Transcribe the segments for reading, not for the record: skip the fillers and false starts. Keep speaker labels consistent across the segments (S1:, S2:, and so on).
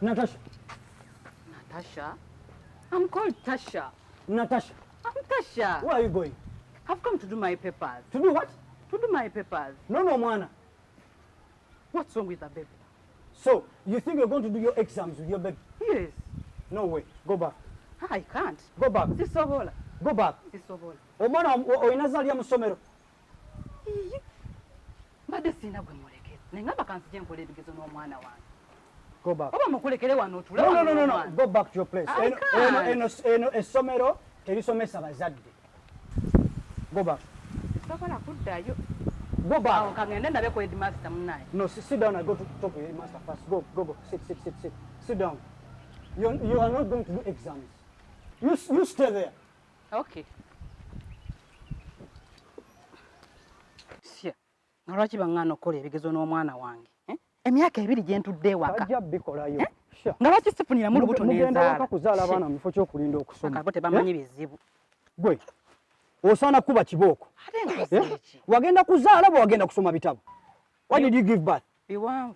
S1: Natasha.
S2: Natasha? I'm called Tasha.
S1: Natasha.
S2: I'm Tasha.
S1: Where are you going?
S2: I've come to do my papers.
S1: To do what?
S2: To do my papers.
S1: No, mwana.
S2: What's wrong with the baby?
S1: So, you think you're going to do your exams with your baby?
S2: Yes.
S1: No way. Go back.
S2: I can't.
S1: Go back.
S2: Sisobola.
S1: Go back.
S2: Sisobola.
S1: Omwana olina zalya mu ssomero.
S2: Mbadde sirina gwe mulekera. Naye ngamba kanzije nkola ebigezo n'omwana wange.
S1: Go back.
S2: Oba mukulekere wano otule.
S1: No, no, no, no. Go back to your place. Eno eno essomero terisomesa bazadde. Go back.
S2: Sisobola kuddayo.
S1: Go back.
S2: Awo kangende ndabe ku headmaster munnaye.
S1: No, sit down and go to talk to your headmaster first. Go, go, go. Sit, sit, sit, sit. Sit down. You are not going to do exams. You stay there.
S2: Okay. Sya. Nga lwaki baŋŋaana okukola ebigezo n'omwana wange? Eh? Emyaka 2 gye ntudde ewaka.
S1: Tajja bikolayo.
S2: Eh? Nga lwaki sifuniramu lubuto
S1: Mugenda
S2: n'enzaala?
S1: waka kuzaala abaana mu kifo ky'okulinda okusoma.
S2: Akako tebamanyi bizibu.
S1: Gwe osaana kuba kibooko.
S2: Ate nga ki?
S1: Wagenda kuzaala bwe wagenda kusoma bitabo. Why did you give birth?
S2: Biwanvu.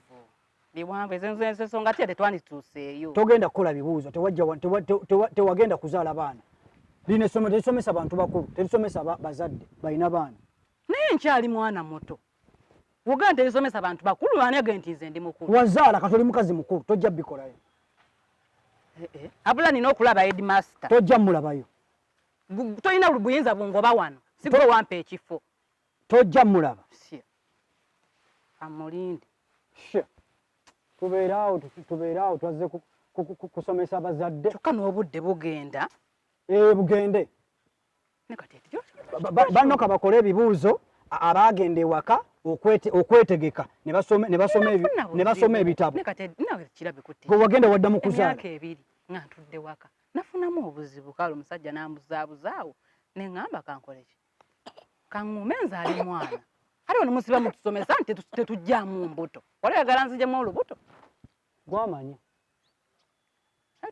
S2: Biwanvu ezo ensonga ate tetwandituuseeyo.
S1: Togenda kukola bibuuzo, tewagenda kuzaala baana. Lino essomero terisomesa bantu bakulu, terisomesa bazadde balina baana.
S2: Naye nkyali mwana muto. Woganda terisomesa bantu bakulu, ani agenda nti nze ndi mukulu?
S1: Wazaala kati oli mukazi mukulu, tojja bikolayo.
S2: Abula nina okulaba headmaster.
S1: Tojja mulabayo.
S2: Tolina buyinza bungoba wano. Sigwe wampa ekifo.
S1: Tojja mulaba.
S2: Amulinde.
S1: Tubeeraawo twazze kusomesa abazadde.
S2: Kyokka n'obudde bugenda.
S1: Bugende. Banno ka bakole ebibuuzo abaagenda ewaka okwetegeka ne basoma ebitabo. Gwe wagenda wadda mu kuzaala.
S2: Emyaka 2 nga ntudde waka. Nafunamu obuzibu kale omusajja n'ambuzaabuzaawo ne ŋŋamba kankole ki? Kaŋŋume nzaale mwana. Ate wano musiba mutusomesa nti tetugyamu mbuto. Wali oyagala nzijemu olubuto?
S1: Gwamanyi.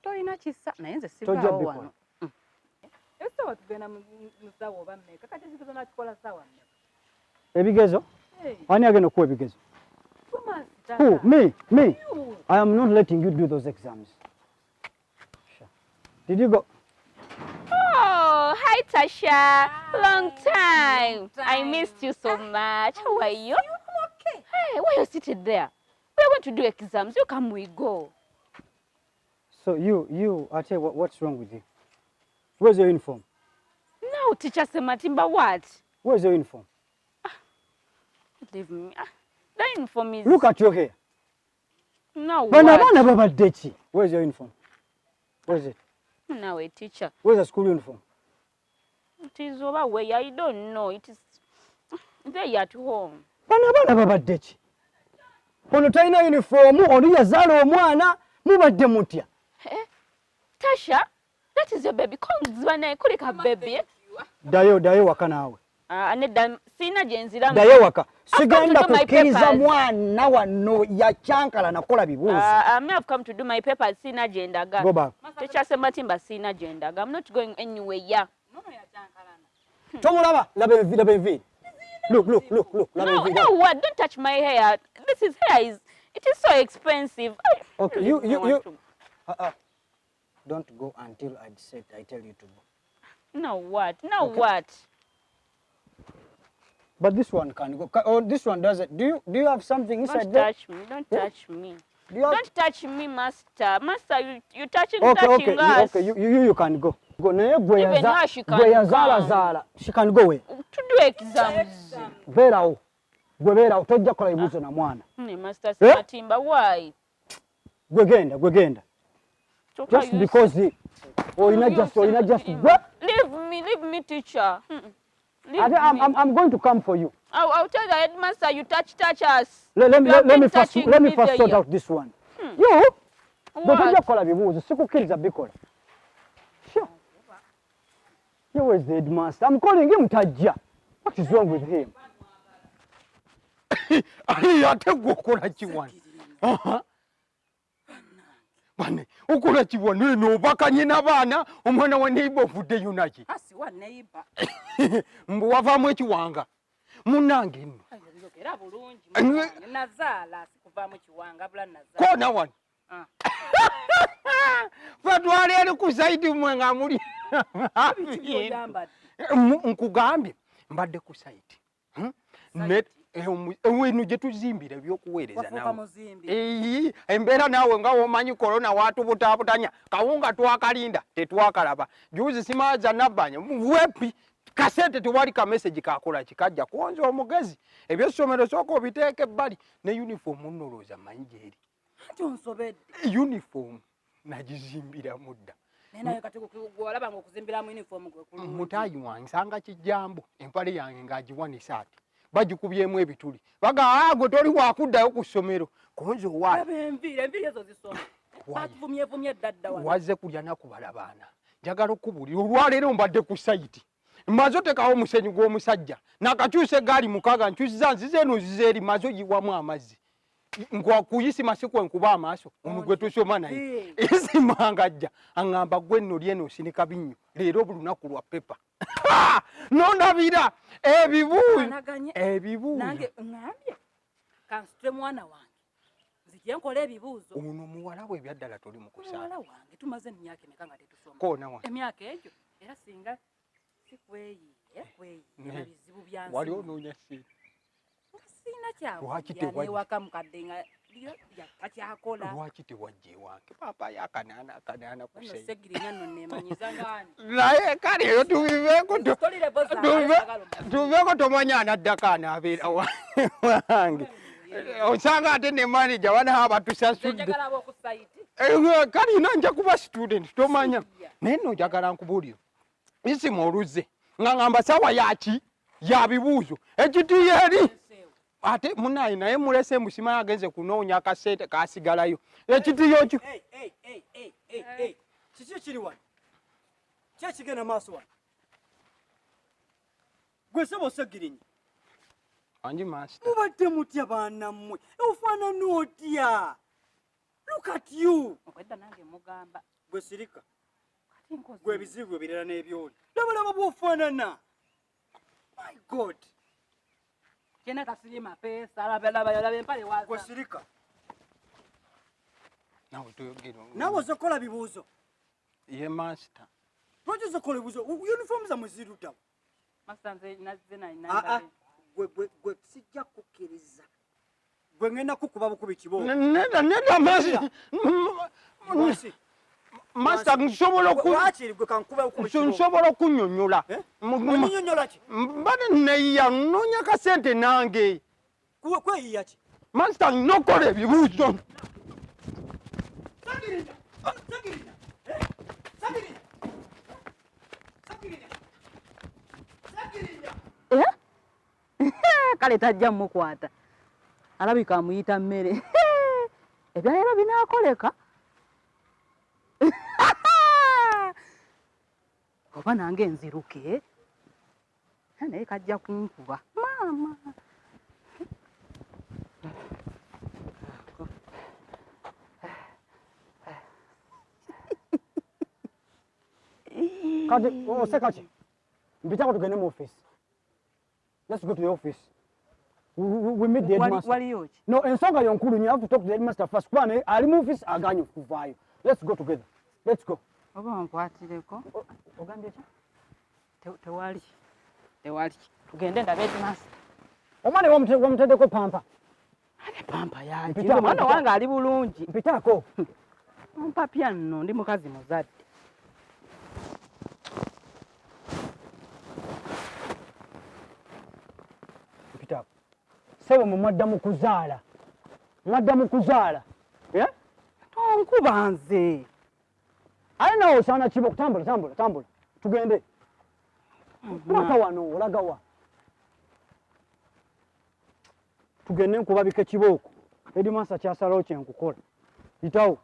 S2: Tolina kisa naye nze sivaawo wano. Essaawa tugenda mu ssaawa oba mmeka? Kati ebigezo nakikola ssaawa mmeka?
S1: Ebigezo? Ani agenda okuwa ebigezo? Who? Me? Me? I am not letting you do those exams. Did you go?
S3: Oh, hi Tasha. Hi. Long time. I missed you so much. How are you?
S2: I'm okay.
S3: Hey, why are you sitting there? We are going to do exams. You come, we go.
S1: So you, I tell you what, what's wrong with you? Where's your uniform?
S3: No, Teacher Sematimba, what?
S1: Where's your uniform?
S3: Leave me. The uniform is...
S1: Look at your hair.
S3: No, what?
S1: Where's your uniform? Where's it?
S3: No, a teacher.
S1: Where's the school uniform?
S3: It is over where I don't know. It is there at home.
S1: Bana babadde ki? Ono talina uniform, ono yazaala omwana, mubadde mutya.
S3: Tasha, that is your baby. Come, kulika baby.
S1: Dayo, dayo waka naawe.
S3: Nedda sina gye nziramu.
S1: Dayo waka. Sigenda kukkiriza mwana wano yakyankala nakola bibuuzo.
S3: I have come to do my papers, sina gye ndaga.
S1: Go back.
S3: Teacher Sematimba, sina gye ndaga. I'm not going anywhere.
S1: Tomulaba, laba enviiri. Look, look, look, look.
S3: No, no, what? Don't touch my hair. This is hair is it is so expensive.
S1: Okay, you. Don't go until I said I tell you to go.
S3: No what? No
S1: okay.
S3: What?
S1: But this one can go. Oh, this one doesn't. Do you have something inside there?
S3: Don't touch me. Don't touch me. Don't touch me, master. Master, you touching,
S1: okay,
S3: touching
S1: okay,
S3: us.
S1: Okay, you can go. Go.
S3: Even her, she can
S1: go. She can go where?
S3: To do exams.
S1: Beerawo. Gwe beerawo tojja kukola bibuuzo na mwana.
S3: Master Sematimba, why?
S1: Gwe genda, gwe genda. Just because olina just
S3: Leave me, teacher. Leave me.
S1: I'm going to come for you.
S3: I'll tell the headmaster you touch us.
S1: Let me first sort out this one. You tojja kukola bibuuzo, sikukkiriza bikola. Sure. Where is the headmaster? I'm calling him tajja. What is wrong with him?
S4: Ate gwe okola ki wano? Bane, okola ki wano eno obakanye n'abaana omwana wa neighbor ovuddeyo naki?
S2: Asi wa neighbor.
S4: Mbu wavaamu ekiwanga. Munnange nno.
S2: Yogera bulungi. Nazaala sikuvaamu kiwanga bula nazaala.
S4: Koona wano.
S2: Ah.
S4: Fe twali eri ku saiti mwe nga muli. Nkugambye mbadde ku saiti. Hmm? Eh, eno gye tuzimbira ebyokuweereza nawe embeera naawe nga womanyi korona watubutaabutanya kawunga twakalinda tetwakalaba juzi simaaza nabbanya wepi kasente tewali kamesegi kakola kikajja kwonza omugezi ebyessomero sooka obiteeka ebbali ne uniform nnolooza manyi gyeri uniform nagizimbiramu dda mutaayi wange nsanga kijambo empale yange ng'agiwanisa ati bagikubyemu ebituli baga ah, gwe toli wakuddayo ku ssomero konze owaaye kulya nakubala baana njagala okubuulira olwaleero mbadde ku sayiti maze otekawo omusenyu gw'omusajja nakakyusa egaali mukaaga nkyusiza nziza eno nziza eri maze oyiwamu amazzi nkuyisima si kwenkuba amaaso ono gwe tusoma naye isima ngajja aŋŋamba gwe nno lyeno osinika binnyo leero bulunaku lwa pepa nondabira ebibuuzo ebibuuzo
S2: kansitule mwana wange nzije nkola ebibuuzo
S4: ono muwala we ebyaddala toli mu kusaala
S2: muwala wange tumaze emyaka emeka nga tetusoma
S4: koona wa
S2: emyaka egyo era singa sikweyiye kweyiye bizibu byansi
S4: wali onoonya ssente
S2: nga sirina kyakulyawaka mukadde nga takyakola
S4: lwaki tewajja ewange papa yakanaana akanaana
S2: kusegirinya nno nemanyiza ngani
S4: naye kale eyo tubiveeko tubiveeko tomanya anaddako anaabeera wange osanga ate ne manager wanaho abatusasudde eh, kale ina nja kuba student tomanya naye nno njagala nkubuulire isimu oluzze nga ngamba sawa yaki ya bibuuzo ekitiyo eri ate munaye naye mulese musima agenze kunoonya akasente kasigalayo ekitiyo ki
S1: kiki ekiri wano ki ekigenda maaso wano gwe sebo segirinyi
S4: angi master
S1: mubadde mutya baana mmwe ofaanana otya look at you
S2: okwedda nange mugamba
S1: gwe sirika gwe ebizibu bwe birala n'ebyoli laba laba bw'ofaanana my god
S2: kyena kasiri mapeesa laba laba laba empale waza
S1: gwe sirika
S4: nawe toyogera
S1: nawe oza kukola bibuuzo
S4: ye master
S1: lwaki oza kukola ebibuuzo uniform zammwe ziruddawo
S2: master nze nazze naye
S1: ah, ah. gwe gwe gwe sijja kukkiriza gwe ngenda kukuba bukubi kibo
S4: neda neda master master nsobola
S1: wakiri gwe kankuba bukubi kibo
S4: nsobola okunyonyola
S1: eh? onyonyola ki
S4: mbadde neyiya nnoonya kasente nange
S1: kweyiya ki
S4: master nokola ebibuuzo
S2: Eh? kale tajja mukwata alabika amuyita mmere ebyaleero binaakoleka oba nange nziruke naye kajja kunkuba maama
S1: kati oseka ki mpitako tugende mu office Let's go to the office. We, we, we meet the headmaster.
S2: Waliyo ki?
S1: No, ensonga yo nkulu you have to talk to the headmaster first. Kuba naye ali mu office aganye okuvaayo. Let's go together. Let's go.
S2: Oba onkwatireko.
S1: Ogambye ki?
S2: Tewali. Tewali. Tugende ndabe headmaster.
S1: Omwana wamuteddeko pampa.
S2: Ate pampa yaki? Omwana wange ali bulungi.
S1: Mpitaako.
S2: Ompapya nno ndi mukazi muzadde.
S1: Mpitaako. Ssebo mwe mwadda mu kuzaala. Mwadda mu kuzaala. Eh?
S2: Tonkuba nze.
S1: Aye nawe osaana kibo tambula tambula tambula. Tugende. Paka wano olaga wa? Tugende nkubabika ekibooko. Headmaster kyasalawo kye nkukola. Yitawo.